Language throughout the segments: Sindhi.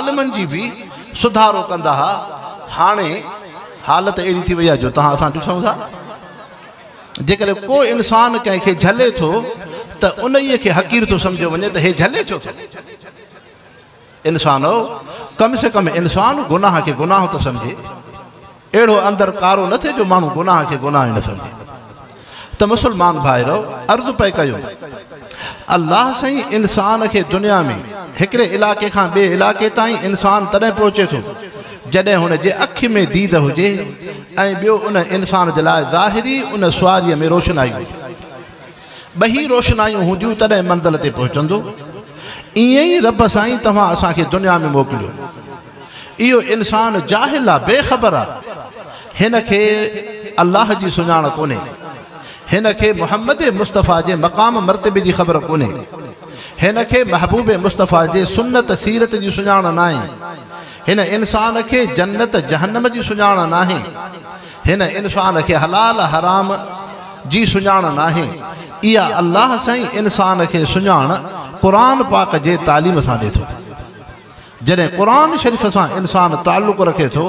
ظالمن جي به سڌارو ڪندا ها. هاڻي حالت اهڙي ٿي وئي آهي جو توهان اسان ڏسون ٿا جيڪڏهن ڪو انسان ڪنهن کي جهلي ٿو ته انهيء کي حقير ٿو سمجهيو وڃي ته هي جهلي ڇو ٿو؟ انسانو! ڪم سي ڪم انسان گناهه کي گناهه ته سمجهي. اهڙو اندر ڪارو نه ٿئي جو ماڻهو گناهه کي گناهه ئي نه سمجهي. ته مسلمان ڀائرؤ! عرض پئي ڪيو، الله سائين انسان کي دنيا ۾ هڪڙي علائقي کان ٻئي علائقي تائين انسان تڏهن پهچي ٿو، جڏهن هن جي اک ۾ ديد هجي ۽ ٻيو ان انسان جي لاء ظاهري ان سواريء ۾ روشنائي هجي. ٻئي روشنايون هونديون تڏهن منزل تي پهچندو. ائين ئي رب سائين توهان اسان کي دنيا ۾ موڪليو. اهو انسان جاهل آ، بي خبر آ. هن کي الله جي سڃاڻ ڪونهي. هن کي محمد مصطفيٰ جي مقام مرتبي جي خبر ڪونهي. هن کي محبوب مصطفيٰ جي سنت سيرت جي سڃاڻ ناهي. هن انسان کي جنت جهنم جي سڃاڻ ناهي. هن انسان کي حلال حرام جي سڃاڻ ناهي. اها الله سائين انسان کي سڃاڻ قرآن پاڪ جي تعليم سان ڏي ٿو. جڏهن قرآن شريف سان انسان تعلق رکي ٿو،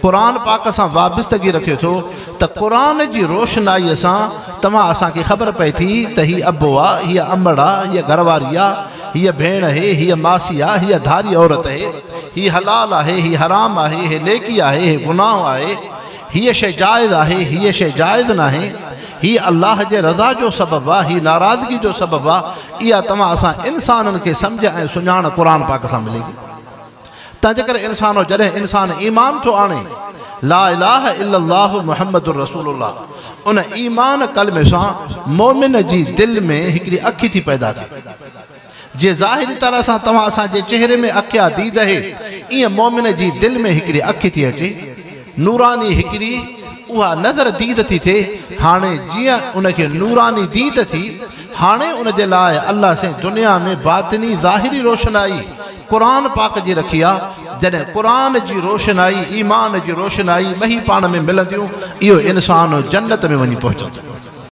قرآن پاڪ سان وابستگي رکي ٿو ته قرآن جي روشنائيء سان توهان اسان کي خبر پئي ٿي ته هي ابو آ، هيء امڙ آ، هيء گهرواري آ، هيء ڀيڻ اهي، هيء ماسي آ، هيء ڌاري عورت اهي، هي حلال آهي، هي حرام آهي، هي نيڪي آهي، هي گناهه آهي، هيء شيء جائز آهي، هيء شيء جائز ناهي، هي الله جي رضا جو سبب آ، هي ناراضگي جو سبب آ، اها توهان اسان انسانن کي سمجهه ۽ سڃاڻ قرآن پاڪ سان ملي ٿي. تنهنجي ڪري انسانو جڏهن انسان ايمان ٿو آڻي، لا اله الا الله محمد رسول الله، ان ايمان ڪلمي سان مؤمن جي دل ۾ هڪڙي اک ٿي پيدا ٿئي. جيئن ظاهري طرح سان توهان اسان جي چهري ۾ اک يا ديد اهي، ايئن مؤمن جي دل ۾ هڪڙي اک ٿي اچي، نوراني هڪڙي اها نظر ديد ٿي ٿئي، هاڻي جيئن ان کي نوراني ديد ٿي، هاڻي ان جي لاء الله سائين دنيا ۾ باطني ظاهري روشنائي قرآن پاڪ جي رکي آ، جڏهن قرآن جي روشنائي ايمان جي روشنائي ٻئي پاڻ ۾ ملنديون، اهو انسان جنت ۾ وڃي پهچندو.